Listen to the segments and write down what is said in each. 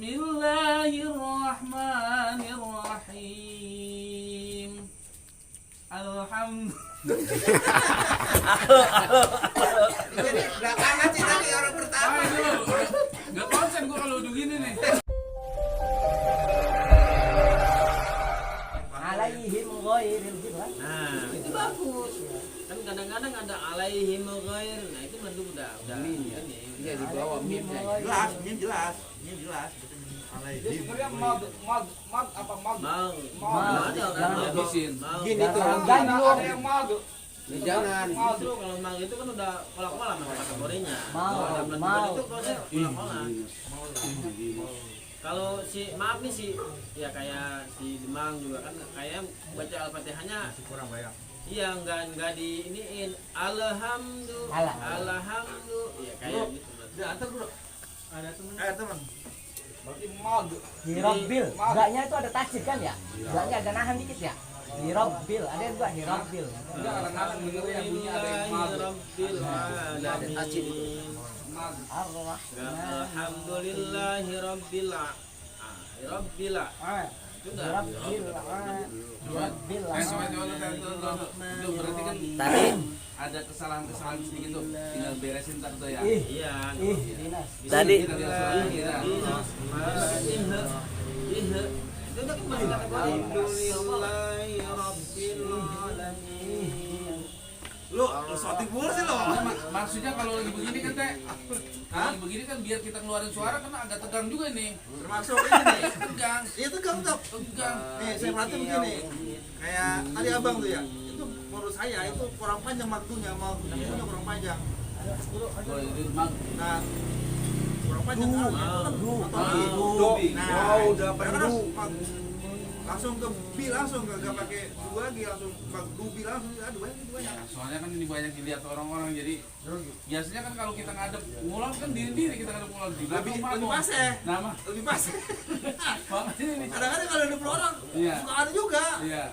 Bismillahirrahmanirrahim. Belakangan sih tadi orang pertama. Gak konsen gue kalau begini nih. Alaihim ghairil hidayah. Nah, itu bagus. Kan kadang-kadang ada alaihim ghair. Nah, itu udah ini. Iya di bawah meme-nya. Jelas. Alaihim. Gini tuh. Gandum. Jangan. Justru kalau mal itu kan udah kolak-kolak memang kategorinya. Mal. Itu proses kolak-kolak. Kalau si maaf nih si ya kayak si Demang juga kan kayak baca Al-Fatihahnya Kurang banyak. iya enggak di iniin alhamdulillah ya kayak gitu berarti. Udah antar bro. Ada teman. Teman. Hirabbil. Gaknya itu ada tasjid kan ya? Gaknya ada nahan dikit ya? Hirabbil. Ada yang gak hirabbil? Enggak kadang-kadang denger yang bunyi ada yang mal. Ada tasjid. Ar-Rahman. Alhamdulillahirabbil Rabbil sudah Hirabbil. Itu berarti kan Tadi ada kesalahan-kesalahan sedikit tuh. Tinggal beresin ntar tuh ya. iya dinas. tadi Kita itu udah kan masih kategori Alhamdulillahirabbil alamin. Lu shooting mulu sih lo. Maksudnya kalau lagi begini kan teh, lagi begini kan biar kita ngeluarin suara kan agak tegang juga nih. Termasuk ini nih. Tegang, Iya tegang tuh. tegang. Nih saya perhatiin begini. Kayak tadi abang tuh ya. Itu menurut saya itu kurang panjang waktunya, mau kurang panjang. Oh, itu mang. Nah, kurang panjang kan? Nah, udah langsung ke bi langsung gak pakai dua lagi langsung dubi langsung aduh banyak. Soalnya kan ini banyak dilihat orang-orang jadi biasanya kan kalau kita ngadep ngulang kan diri-diri kita ngadep ngulang di Lebih pas ya. Nama. Lebih pas. Makanya ini. Kadang-kadang kalau ada orang Iya. suka ada juga. Iya.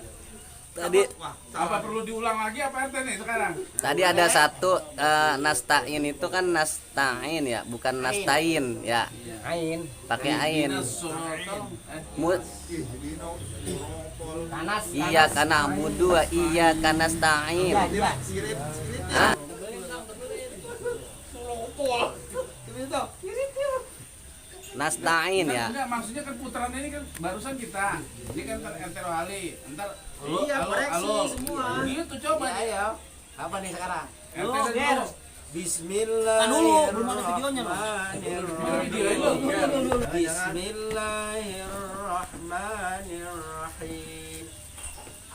Tadi Wah, Apa perlu diulang lagi apa ente nih sekarang? tadi ada satu nastain itu kan nastain ya, bukan nastain ya. Ain. Pakai ain. Mu- Tanas. iya karena mudu iya karena nastain. Iya. Sirit. Hah? Nastain ya. Enggak, maksudnya kan putaran ini kan barusan kita. Ini kan RT Wali. Entar Iya, koreksi semua. Gitu coba. Ayo. Apa nih sekarang? RT dan dulu. Bismillahirrahmanirrahim.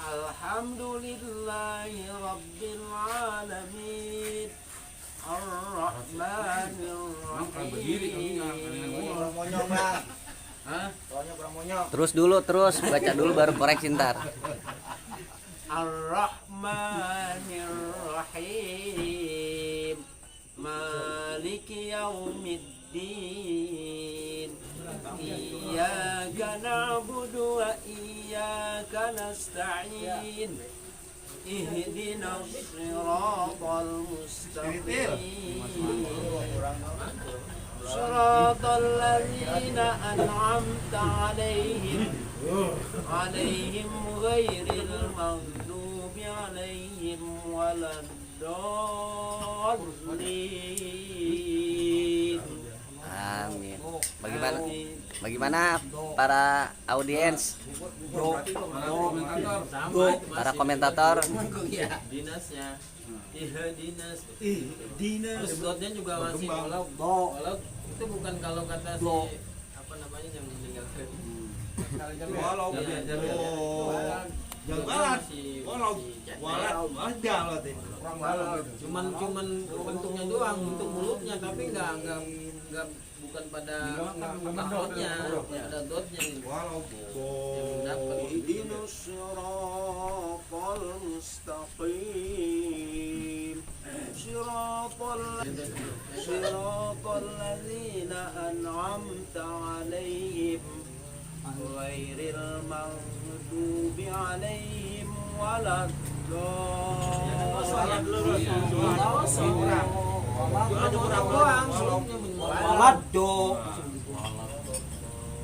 Alhamdulillahirabbil alamin. Ar-Rahmanir-Rahim. Monyong lah. Hah? Soalnya kurang monyong. Terus baca dulu baru koreksi ntar. Ar-Rahmanir-Rahim. Maliki yaumiddin. Iyyaka na'budu wa iyyaka nasta'in. Ihdinas siratal mustaqim. Siratal ladzina an'amta 'alaihim ghairil maghdubi 'alaihim waladdallin. Amin. Bagaimana para audiens, para komentator? Dinasnya Ihdinas dotnya juga masih walau itu bukan kalau kata si apa namanya yang meninggal Walau jalan cuman bentuknya doang bentuk mulutnya tapi enggak bukan pada dotnya ada dotnya nih yang dapat ihdinas siratal mustaqim siratal ladzina an'amta 'alaihim ghairil maghdubi 'alaihim waladdallin.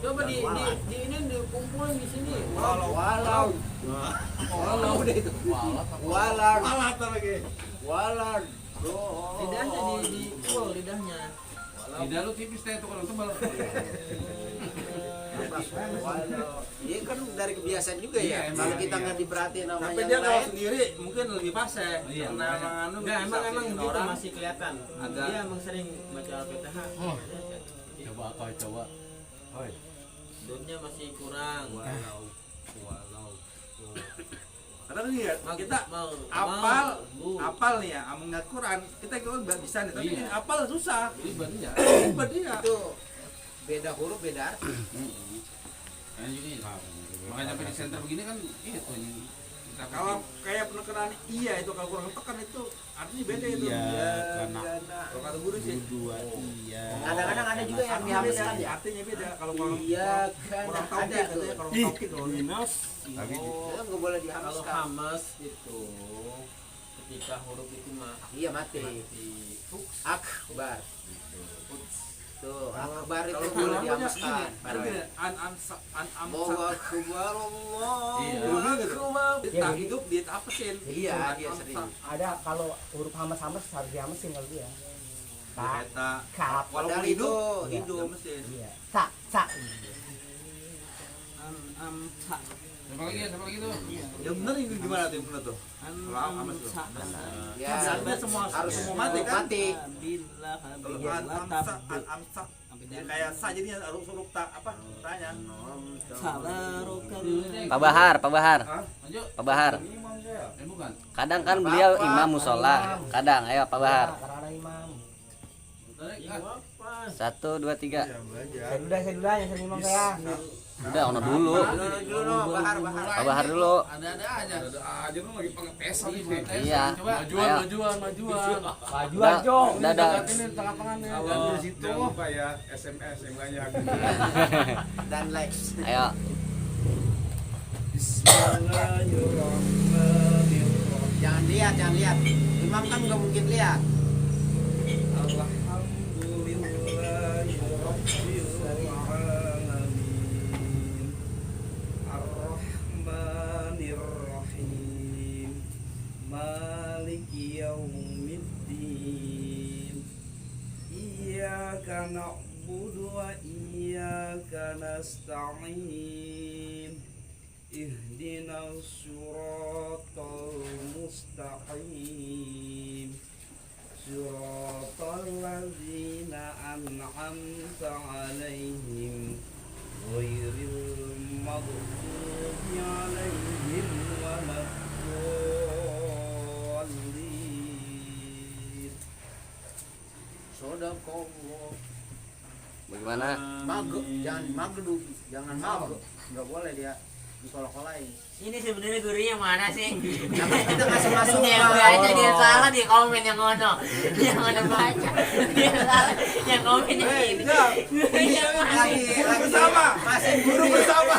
Coba di ini dikumpulin di sini. Walau. Walau. Walau udah itu. Walar. Alat lagi. Walar. Lidahnya di full lidahnya. Lidah lu tipis teh, itu kalau tebal. Iya kan dari kebiasaan juga ya. Iya, Kalau emang, kita iya. nggak diperhatiin sama Tapi yang dia kalau lain, sendiri mungkin lebih fase. Iya, Karena makanya. Enggak, emang gitu orang masih kelihatan. Agak- Dia emang sering baca PTH. Coba apa coba. Oi. Dotnya masih kurang. walau. Karena nih ya, kita Mau- apal, mau. apal nih ya, mengingat Quran, kita nggak bisa nih, tapi Iya. ini apal susah. Ribet ya. Ribet dia. itu beda huruf beda arti. Kan juga makanya sampai di center begini kan itu yang kita Kalau kayak penekanan iya itu kalau kurang tekan itu artinya beda itu. Iya, karena Kalau kata guru sih. dua iya. Kadang-kadang ada juga yang Artinya beda, dihapuskan ya. artinya beda. Kalau kurang Iya kan kurang ada taukid tuh. katanya kalau taukid kalau Tapi Itu nggak boleh Kalau dihapuskan. hamas itu ketika huruf itu Iya mati. Akbar. Tuh akbar itu kalau boleh namanya dihapuskan. ini an Allahu akbar Allah. Dia hidup dia apesin. Iya, dia sering. Ada kalau huruf hamas-hamas harus dihamesin kalau dia. Tak, Kata kap, walaupun Padahal hidup itu hidup. mesin. iya. Sa, sa. Siapa lagi tuh? Ya benar ini gimana tuh yang benar tuh? Kalau amas tuh. Ya Sampai semua harus semua mati kan? Mati. Kalau an amsa ya kayak sa jadinya harus huruf tak apa tanya. Pak Bahar. Maju. Pak Bahar. Bukan. Kadang kan beliau imam musola. Kadang, ayo Pak Bahar. Karena ada imam. Tarik. 1, 2, 3. Saya dulu yang sering imam saya. Udah, ono dulu. Dulu no, bahar. Pak Bahar dulu. Ada aja. Ada aja lu lagi pengetes nih. Iya. Coba. Ayo. Majuan. Majuan, Jong. Udah ada. Ini tengah-tengahnya. kalau jangan lupa ya SMS yang banyak. Dan likes. Ayo. Jangan lihat. Imam kan nggak mungkin lihat. Ar-Rahmanir-Rahim Maliki Yaumiddin Iyyaka na'budu wa iyyaka nasta'in Ihdinas siratal mustaqim Siratal ladzina an'amta 'alaihim ghairil maghdubi 'alaihim waladdallin. Sodaqallah. Bagaimana? Maghrib, jangan maghrib, jangan maghrib. Nggak boleh dia dikolok-kolain. Ini sebenarnya gurunya mana sih? Kita ngasih masuk. Yang baca dia salah di komen yang ngono. Yang ngono baca. Dia salah yang komen yang ini. Gurunya mana? Lagi Bersama. masih guru bersama.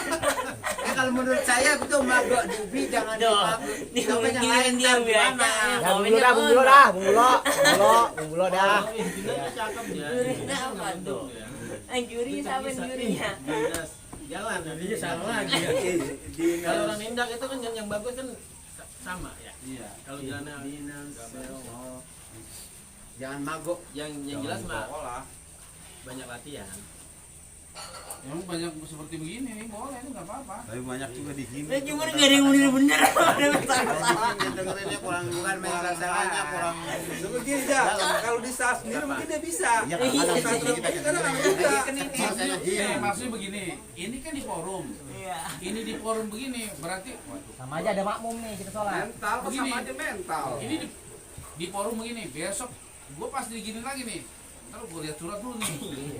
Ya, kalau menurut saya itu maghrib dubi jangan Tuh, dimaghrib. Coba yang lain dia tahu baca. gimana. Ya, bungbulo dah, bungbulo dah. Dinasnya cakep ya. Gurunya apa tuh? Juri sama jurinya. Jangan, jadinya salah lagi ya. Kalau orang nindak itu kan yang bagus kan sama ya. Iya. Kalau jalannya Jangan maghrib. yang jelas mah Sekolah. banyak latihan. Emang banyak seperti begini nih, boleh ini nggak apa-apa. Tapi banyak juga di sini. Cuma nggak ada yang bener-bener. Ada salah. Dengerinnya kurang bukan main rasanya kurang. Begini dah, kalau di saat sendiri mungkin dia bisa. Ya Iya, kadang iya. kita Kita kan juga. Maksudnya begini, ini kan di forum. Iya. Ini di forum begini, berarti waduh, Sama aja ada makmum nih kita sholat. Mental kok Begini. sama aja mental. ini di forum begini, besok gua pas digini lagi nih. Ntar gua lihat surat dulu nih.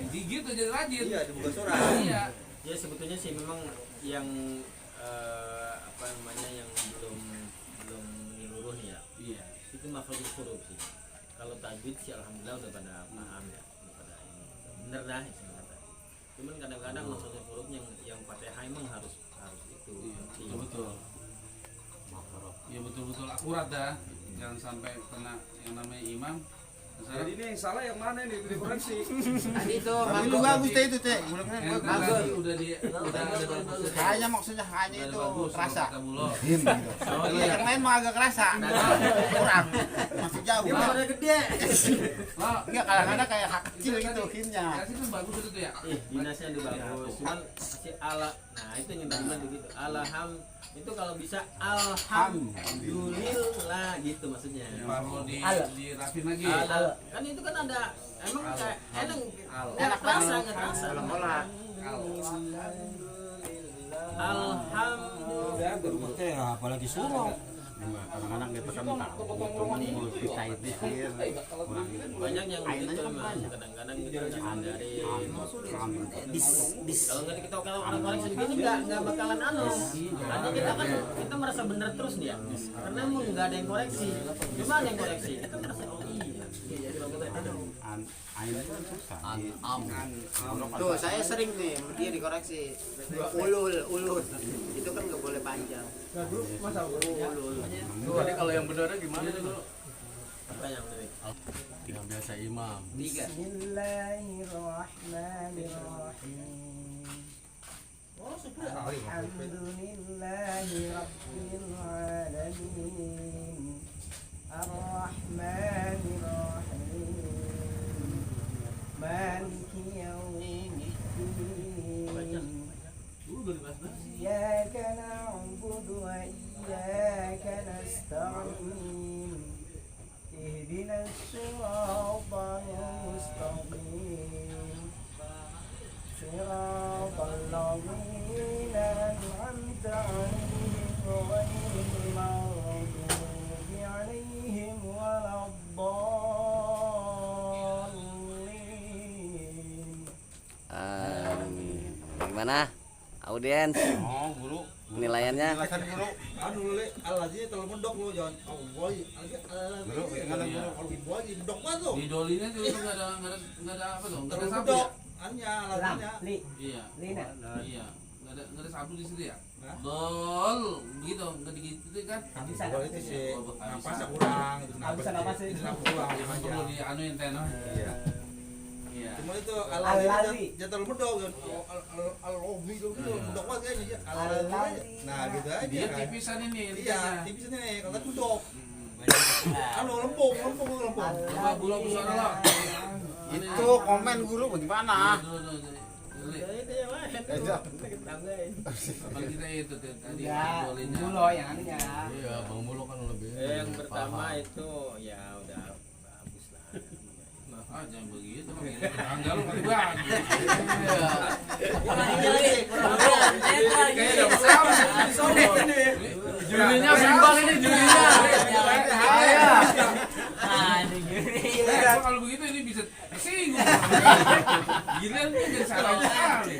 Gigit aja jadi rajin. Iya, dibuka surat. Iya. Ya sebetulnya sih memang yang apa namanya yang belum menyeluruh nih ya. Iya. Itu makhluk huruf sih. Kalau tajwid sih alhamdulillah udah pada paham ya, udah pada ini. Bener dah istilahnya kata. Cuman kadang-kadang makhluk huruf yang Fatihah emang harus itu. Iya, betul. Iya betul-betul akurat dah. Jangan sampai kena yang namanya imam Jadi ini yang salah yang mana nih dikoreksi? Tadi itu Tapi lu bagus teh itu teh. Udah ada bagus. Hanya maksudnya hanya itu kerasa. Bulog. Kalau yang lain mah agak kerasa. Kurang. Masih jauh. Dia udah gede. Lah, Enggak kadang-kadang kayak hak kecil gitu himnya. kasih kan bagus itu tuh ya. Dinasnya udah bagus. Cuman si ala, nah itu yang tadi bilang begitu. Alham itu kalau bisa alhamdulillah gitu maksudnya. Baru dirapin lagi. Ada, kan itu kan ada emang kayak enak nggak kerasa nggak kerasa. Alhamdulillah. Apalagi suruh. Kadang-kadang kita kan teman kita itu Banyak yang begitu memang kadang-kadang kita dari kalau nggak kita kalau orang koreksi begini nggak bakalan anu. Nanti kita kan kita merasa benar terus dia karena emang nggak ada yang koreksi. Cuma ada yang koreksi kita merasa oh iya. Tuh saya sering nih dia dikoreksi ulul itu kan nggak boleh panjang. Jadi kalau yang benernya gimana dulu? Apa yang benar? Yang biasa imam. Bismillahirrahmanirrahim. Alhamdulillahi rabbil alamin. Ar-Rahmanir-Rahim. Maliki yaumiddin. Iyyaka na'budu wa iyyaka nasta'in. Ihdinas siratal mustaqim. Siratal ladzina an'amta 'alaihim ghairil maghdubi 'alaihim waladdallin. Gimana? Audiens Oh, guru. penilaiannya? Silakan guru. Anu le, alaji terlalu mendok lu jangan. Oh, boy. Guru, gimana guru? Kalau boy mendok banget lu. Di dolinya juga nggak ada apa tuh? Nggak ada Terlalu sabu ya? mendok. Hanya Lam, alajinya. li, Iya. lina. Iya. Nggak ada sabu di situ ya? Hah? Dol, begitu, nggak digitu kan? Habisan. Kalau itu sih Oh, napasnya kurang gitu. Habisan apa sih? Itu napas kurang Emang aja. perlu dianuin teh noh. Iya. Iya. Cuma itu Alazi. alaji jangan terlalu mendok. Al-Obi itu mendok banget kayaknya. Alaji. Nah, gitu aja. Dia kan. tipisan ini. Iya, lihatnya. tipis nih. Kalau tadi mendok. Hmm. Anu lempung. Coba bulog suara lo. Itu komen guru bagaimana? Itu yang lain. Kalau kita itu tuh tadi Ya, dolinya. dulu yang anunya. Iya, Bang Bulu kan lebih. Yang pertama itu ya udah bagus lah. Ah, jangan begitu. Tangga lu kali bagi. Kayak dapat sama. Jurinya bimbang ini jurinya. Kalau begitu ini bisa tersinggung. Gila ini jadi salah sekali.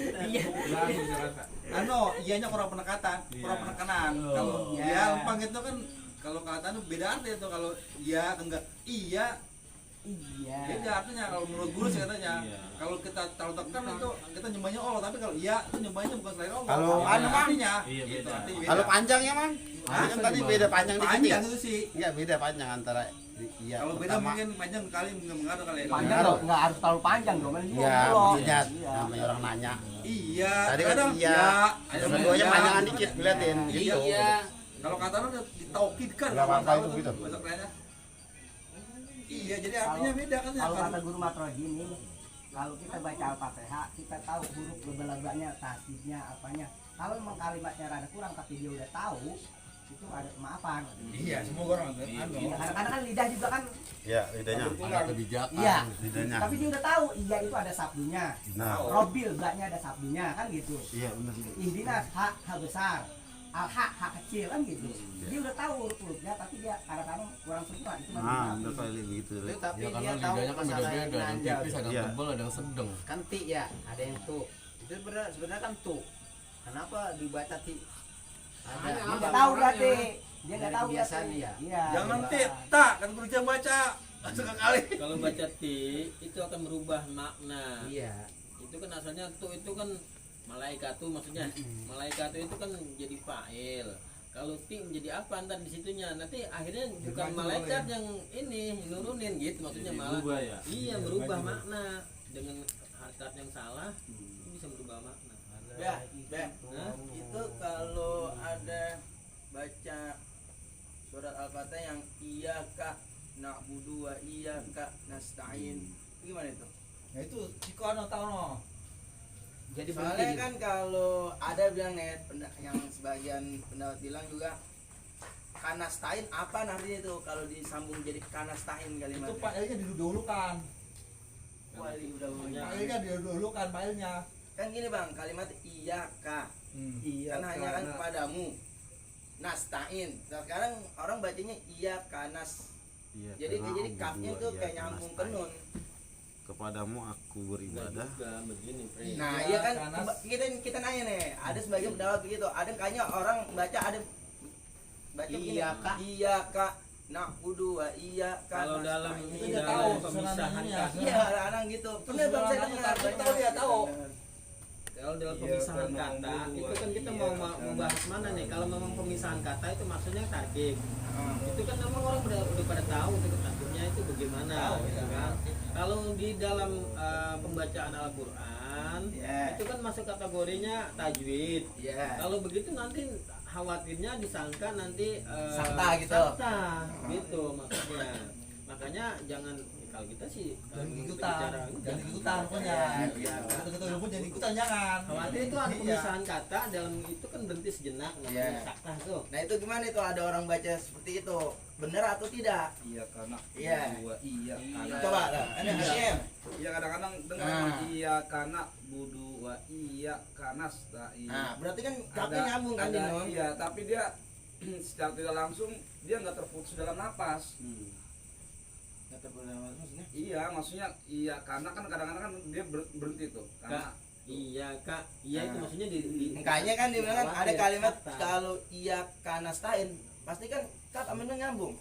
Bagus Jakarta. Anu, ianya kurang penekanan, kurang penekanan. Kalau Iya. ya lempang itu kan kalau kata itu beda arti itu kalau iya enggak iya Iya. beda artinya kalau menurut guru sih katanya. Iya. Kalau kita terlalu tekan itu kita nyembahnya Allah, tapi kalau iya itu nyembahnya bukan selain Allah. Kalau Beda anu, Bang? artinya. Iya, Gitu, beda. artinya beda. Kalau panjangnya mang? Kan tadi beda panjang dikit ya? panjang itu sih. Enggak beda panjang antara iya. Kalau beda pertama. mungkin panjang kali enggak ada kali ya. Panjang loh, nggak harus terlalu panjang dong. Kan Iya, maksudnya namanya orang nanya. Iya. Tadi kan kadang iya. ada Keduanya iya. panjangan dikit liatin gitu. Iya. Kalau kata lu ditaukidkan Nggak apa-apa kalau itu tuh, gitu. bahasa kerennya. Iya, jadi artinya beda kan ya. Kalau kata guru Matroji ini, kalau kita baca Al-Fatihah, kita tahu huruf beberapanya, tasdidnya, apanya. Kalau memang kalimatnya rada kurang tapi dia udah tahu, itu ada maafan. Iya, semua orang anu. Iya, kadang-kadang kan lidah juga kan, Iya, lidahnya. Ada kebijakan. iya. Lidahnya. Tapi dia udah tahu, iya itu ada sabdunya. Nah, Robil, belaknya ada sabdunya, kan gitu. iya benar. Ihdinas, hak besar. Al-hak kecil, kan gitu. Dia udah tahu huruf-hurufnya, tapi dia kadang-kadang kurang sempurna. Itu Nah, udah kali begitu. Tapi Ya dia karena tahu lidahnya kan masalah beda-beda, ada yang nanja. tipis, ada yang Iya. tebal, ada yang sedang. Kan ti ya, ada yang tu. Itu sebenarnya kan tu. Kenapa dibaca ti? Ada. Dia nggak tahu berarti. Dia nggak tahu Kebiasaan berarti. dia. Iya. Jangan dia teta, kan guru jangan baca. Sekali. Kalau baca ti itu akan merubah makna. Iya. Itu kan asalnya tu itu kan malaikatu maksudnya. Malaikatu itu kan jadi fa'il. kalau ti menjadi apa ntar di situnya, nanti akhirnya bukan maju malaikat yang ini nurunin gitu maksudnya, malah berubah ya. iya berubah makna dengan harkat yang salah itu bisa berubah makna. Ya, Hah? itu kalau ada baca surat Al-Fatihah yang iyyaka na'budu wa iyyaka nasta'in, gimana itu? Nah itu Ciko ano tahu no. Jadi soalnya kan kalau ada bilang nih yang sebagian pendapat bilang juga kanastain apa nantinya itu kalau disambung jadi kanastain kalimatnya. Itu pailnya didahulukan. udah Pailnya didahulukan pailnya. kan gini bang, kalimat iyyaka Iya. kan hanya kan kepadamu, nastain sekarang orang bacanya iyyaka nas, jadi kafnya tuh kayak nyambung ke nun. Kepadamu aku Nah, beribadah. juga begini, Pre. Nah Iya, iya kan kanas. kita nanya nih, ada sebagian pendapat begitu, ada kayaknya orang baca ada baca begini, iyyaka na'budu wa iyyaka Kalau dalam nasta'in. Itu dia dalam tahu pemisahan sunannya. kata, Iya, anak gitu. Pernah bang saya dengar. Tahu dia tahu. kalau dalam Iya, pemisahan karena kata membuat, itu kan kita iya, mau karena- membahas mana nih? Kalau memang pemisahan kata itu maksudnya tarkib. Itu kan memang orang udah pada tahu itu tarkibnya itu bagaimana, gitu kan. Kalau di dalam pembacaan Al-Qur'an Iya. itu kan masuk kategorinya tajwid. Iya. Kalau begitu nanti khawatirnya disangka nanti Sakta gitu. sakta, gitu maksudnya. Makanya jangan, kalau kita sih Jangan kalau ikutan, bicara- jangan ikutan pokoknya. Iya. Kita ilmu jangan ikutan jangan. khawatir itu ada Iya. pemisahan kata dalam itu kan berhenti sejenak namanya Iya. sakta tuh. Nah itu gimana itu, ada orang baca seperti itu, benar atau tidak? Iya karena Iya. dua iya karena Coba lah, ada Hakim. iya kadang-kadang dengar Ah. iya karena budu wa iya karena stain. Nah berarti kan kafnya nyambung kan ada, Dino? iya tapi dia secara tidak langsung dia nggak terputus dalam napas. Kata maksudnya? Iya maksudnya iya karena kan kadang-kadang kan dia berhenti tuh karena Iya kak, iya itu Nah. maksudnya di Makanya kan dibilang kan ada khawatir, kalimat sakta. kalau iya kanastain, pasti kan kaf aminnya nyambung.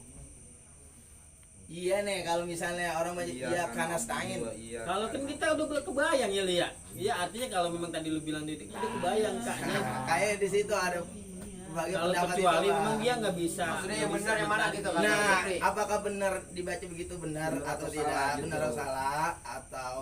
Iya nih kalau misalnya orang baca iya kanastain. dua iya Kalau kan karena- kita udah kebayang ya Lia. Iya artinya kalau memang tadi lu bilang di udah kebayang kaknya. Nah, kayak di situ ada bagian Kalau pendapat kecuali itu, memang Bang. dia nggak bisa. Maksudnya yang benar yang mana gitu kan? Nah, apakah benar dibaca begitu benar Benar atau atau tidak? salah gitu. Benar atau salah, atau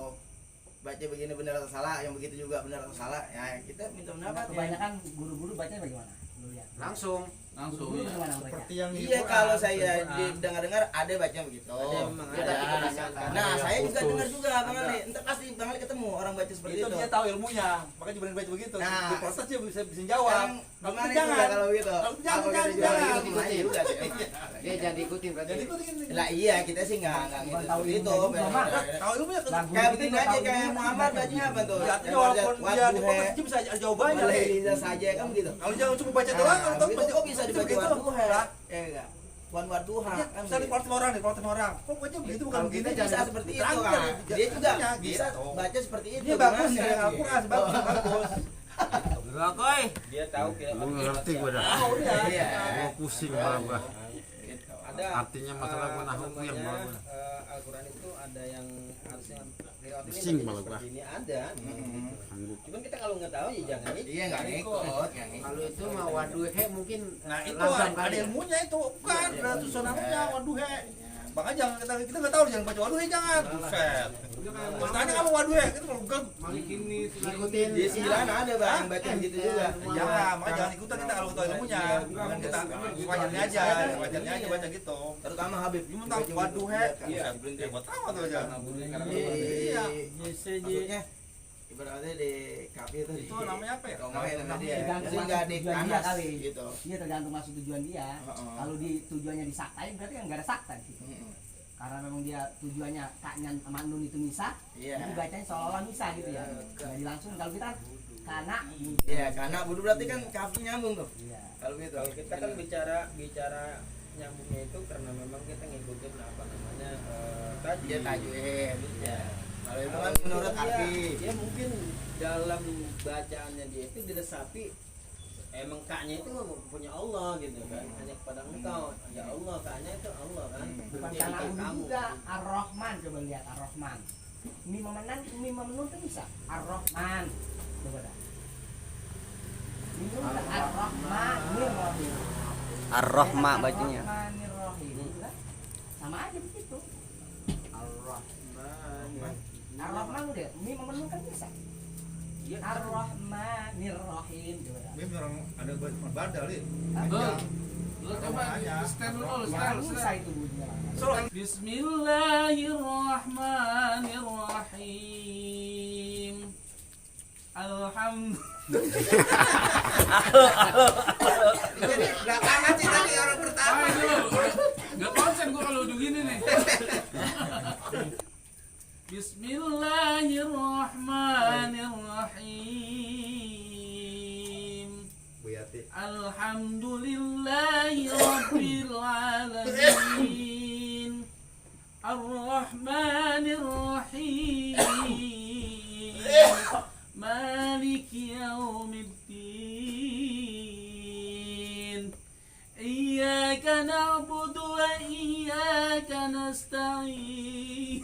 baca begini benar atau salah, yang begitu juga benar atau salah? Ya, kita minta pendapat ya. Kebanyakan guru-guru baca bagaimana? Lu lihat. Langsung. Langsung Guru ya. bagaimana baca? Seperti yang di Iya, Quran, kalau di saya Quran. dengar-dengar ada baca begitu. Ada memang Ya, ada. tapi kebiasaan. Nah, saya juga putus. dengar juga Bang Ali. Entar pasti Bang Ali ketemu orang baca seperti Itu itu. dia tahu ilmunya, makanya berani baca begitu. Nah. Di proses dia bisa jawab. Yang Kalau gimana itu itu jangan. ya kalau begitu? Kalau itu jangan, Apa jangan, kita juga jangan. ikutin aja juga sih emang. Dia jadi ikutin berarti. Jadi ikutin. Lah iya, kita sih enggak Bukan gitu tahu seperti itu. ilmunya juga, Mak. Tahu ilmunya kan. Kayak begini aja kayak Muhammad bacanya apa tuh? Ya, artinya walaupun dia di proses dia bisa ada jawabannya. boleh Le. bisa saja kan gitu. Kalau jangan cuma baca doang, kalau tahu begitu baca kok bisa dibaca begitu. wadduha? Lah, Ya enggak. Wan wadduha ya, kan. misalnya begitu. orang kok baca begitu bukan Kalau begitu. kita bisa seperti itu Terangkan, kan. ya, Dia juga artinya bisa gitu. baca seperti itu. Dia bagus gimana? ya, Al-Quran bagus, bagus. Dia tahu kira Gua ngerti gua dah. Tahu dia. Iya. Gua pusing malah gua. ada Artinya masalah gua nahu apa yang namanya, bagus. Al-Quran itu ada yang harusnya lewat Pusing malah gua. seperti ini ada. Sanggup. Cuman kita kalau nggak tahu ya jangan itu. Iya enggak ngikut, enggak ngikut. Kalau itu mah waduhe mungkin Nah itu lazam ada kali ya. ilmunya itu, bukan ada susunannya, waduh he. Makanya jangan kita nggak tahu jangan baca waduh he jangan. Buset. Tanya kamu waduh he, itu bukan. Ikutin. Di sembilan ada Bang baca begitu juga. Jangan, makanya jangan ikutan kita kalau tahu ilmunya. Bukan kita wajarnya aja baca gitu. Terutama Habib. Cuma tahu waduh he. Iya, berhenti buat tahu tuh aja. Iya. Maksudnya ibaratnya di kafe itu Itu namanya apa ya? Ngomongin sama dia. Tergantung Jadi enggak di tujuan dia kanas kali. gitu. Iya tergantung masuk tujuan dia. Heeh. Kalau di tujuannya disaktain berarti kan nggak ada sakta di situ. Mm-mm. Karena memang dia tujuannya kaknya sama nun itu misa, Iya. jadi bacanya seolah-olah misa gitu ya. Nggak dilangsung. Kalau kita karena Iya, karena budu berarti kan kafe nyambung tuh. Iya. Kalau gitu. Kalau kita kan bicara nyambungnya itu karena memang kita ngikutin apa namanya tadi. Dia tajwid. Ya. Kalau itu kan menurut Arfi. Dia mungkin dalam bacaannya dia itu diresapi emang kaknya itu punya Allah gitu kan, hanya kepada engkau ya Allah, kaknya itu Allah kan, Bukan Jadi karena kamu. udu juga Ar-Rahman, coba lihat Ar-Rahman. Mim menun tuh bisa Ar-Rahman. Coba dah. Mim Ar-Rahman, Mir Ar-Rahma bacanya. Ar-Rahmanir-Rahim. Sama aja begitu. Ar-Rahman udah, mim memenuh kan bisa. Ar-Rahmanir-Rahim coba. Mim orang ada badal nih. Lu coba stand dulu, Yang bisa stand. itu bunyinya. Bismillahirrahmanirrahim. Belakangan sih tadi orang pertama. Gak konsen gua kalau udah gini nih. Bismillahirrahmanirrahim. Bu Yati. Alhamdulillahi Rabbil Alamin. Ar-Rahmanir Rahim. Maliki Yaumiddin. Iyyaka na'budu wa iyyaka nasta'in.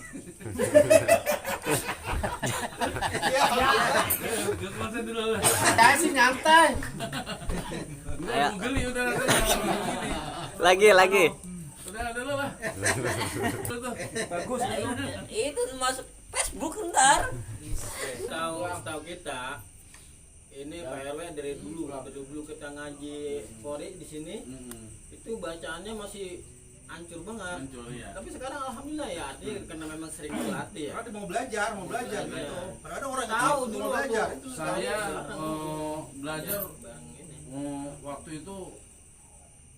Konsen dulu lah. Ada sih nyantai. Ayo. Geli udah. Lagi. Udah lah. Bagus itu. Itu masuk Facebook ntar. Tahu kita ini PRW dari dulu kita ngaji Qori di sini itu bacaannya masih hancur banget. Hancur, ya. Tapi sekarang alhamdulillah ya artinya karena memang sering berlatih ya. Karena mau belajar gitu. Iya. Kadang orang Tahu gitu, dulu mau belajar. waktu Saya belajar Bang ini. waktu itu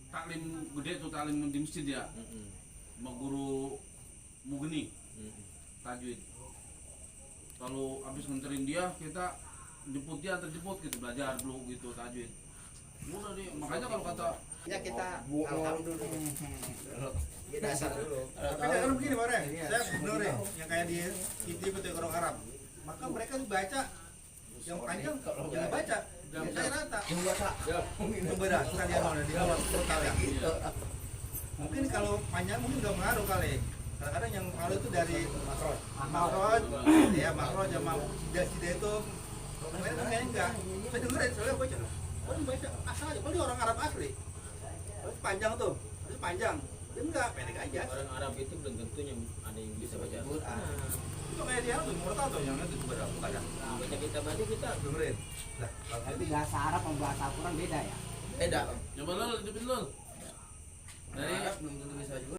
taklim gede tuh, taklim di masjid ya, sama guru Mugeni tajwid. Kalau habis nganterin dia, kita jemput dia, terjemput gitu, belajar dulu gitu tajwid. Udah deh, makanya kalau kata Ya kita alhamdulillah. Kita dasar dulu. Tapi kan begini Pak Reng, saya bener ya, yang kayak di TV itu orang Arab. Maka mereka tuh baca yang panjang, jangan baca. Saya rata. Yang beda, kita lihat mana di bawah total ya. Mungkin kalau panjang mungkin nggak mengaruh kali. Kadang-kadang yang pengaruh itu dari makroj, ya makroj sama sida itu. Kemarin kayaknya enggak. Saya dengerin, soalnya baca. Oh baca asal aja, kalau dia orang Arab asli. Terus panjang tuh, terus panjang. Dia enggak, pendek aja. Orang Arab itu belum tentu yang ada yang bisa baca Quran. Itu kayak dia tuh, mau tahu tuh yang itu berapa kadang. Baca kita baca kita Dengerin. Nah, Tapi bahasa Arab sama bahasa Al-Quran beda ya. Beda. coba lo, dari Belum tentu bisa juga.